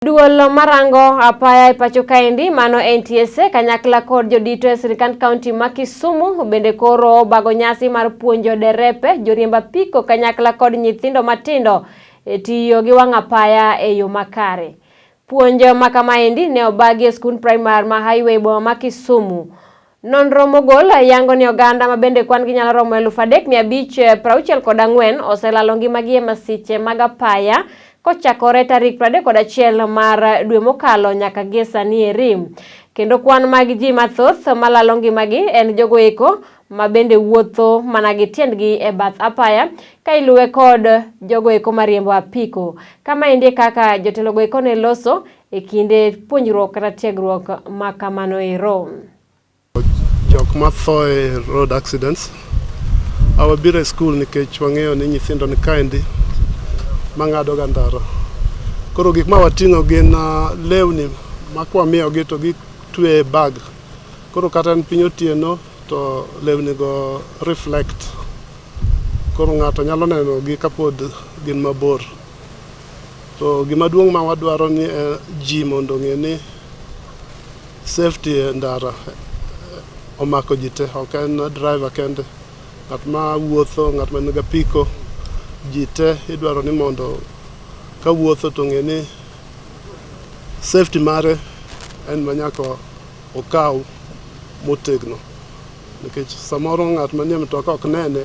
Duol marango apaya e pacho kaendi mano NTSA kanyakla kod jodito e sirikand kaunti ma Kisumu bende koro obago nyasi mar puonjo derepe, joriemb apiko kanyakla kod nyithindo matindo e tiyo gi wang' apaya e yo makare. Puonj ma kamaendi ne obagi e skund primar ma Highway boma ma Kisumu. Nonro mogol yango ni oganda ma bende kwan gi nyalo romo 3564 oselalo ngimagi e masiche mag apaya kochakore tarik 31 mar dwe mokalo nyaka gie sani eri. Kendo kwan mag ji mathoth malalo ngimagi en jogo eko ma bende wuotho mana gi tiendgi e bath apaya ka iluwe kod jogo eko mariembo apiko. Kamaendi e kaka jotelogo eko ne loso e kinde puonjruok kata tiegruok ma kamano ero. Jok matho e road accidents awabiro e skul nikech wang'eyo ni nyithindo ni kaendi mang'ado ga ndara. Koro gik ma wating'o gin lewni ma kwamiyogi to gitwe e bag. Koro kata en piny otieno to lewni go reflect. Koro ng'ato nyalo neno gi kapod gin mabor. To gima duong' ma wadwaro ni ji mondo ong'e ni safety e ndara omako ji te, ok en driver kende. Ng'at ma wuotho, ng'at man gi apiko, ji te idwaro ni mondo ka wuotho to ong'e ni safety mare en ma nyaka okaw motegno. Nikech samoro ng'at manie mtoka ok nene,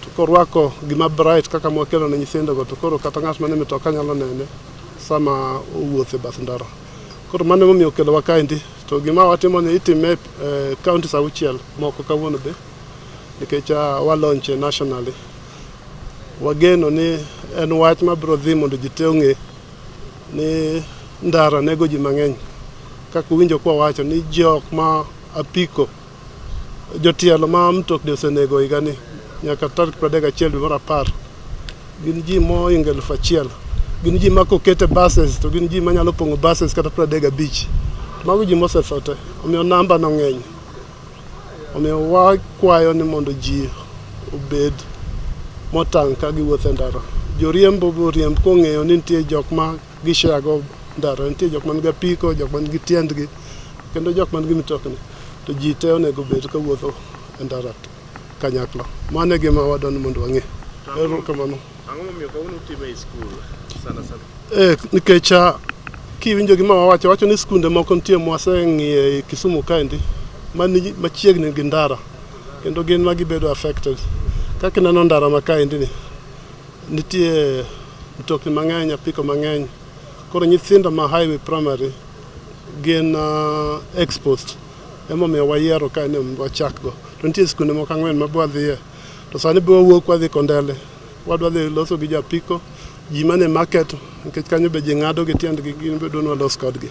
to korwako gima bright kaka mwakelo ne nyithindo go to koro kata ng'at manie mtoka nyalo nene sama owuotho e bath ndara. Koro mano emomiyo okelowa kaendi. To gima watimo ni itime e counties 6 moko kawuono be nikech wa launch nationally. Wageno ni en wach mabiro dhi mondo ji te ong'e ni ndara nego ji mang'eny. Kaka uwinjo kwa wacho ni jok ma apiko jotielo ma mtokni osenego higani nyaka tarik 31 dwe mar 10 gin ji mohingo 1000. Gin ji ma koket e buses to gin ji manyalo pong'o buses kata 35. Mago ji mosetho te. Omiyo namba no ng'eny. Omiyo wakwayo ni mondo ji obed motang' ka giwuotho e ndara. Joriembo be oriemb kong'eyo ni nitie jok ma gishare go ndara. Nitie jok man gi apiko, jok man gi tiendgi, kendo jok man gi mtokni. To ji te onego bed kawuotho e ndara kanyakla. Mano e gima wadwa ni mondo wang'e. Erokamano. Ang'o momiyo kawuono utime e skul sana sana? Nikech kiwinjo gima wawacho, wacho ni skunde moko nitie mwaseng'iyo e Kisumu kaendi mani machiegni gi ndara kendo gin ma gibedo affected. Kaka ineno ndara ma kaendi ni, nitie mtokni mang'eny, apiko mang'eny. Koro nyithindo ma Highway Primary gin exposed. Emomiyo wayiero kae ni wachak go. To nitie skunde moko 4 ma bwadhiye. To sani be wawuok wadhi Kondele. Wadwa dhi loso gi jo apiko, ji mane market, nikech kanyo be ji ng'ado gi tiendgi, gin be dwa ni walos kodgi.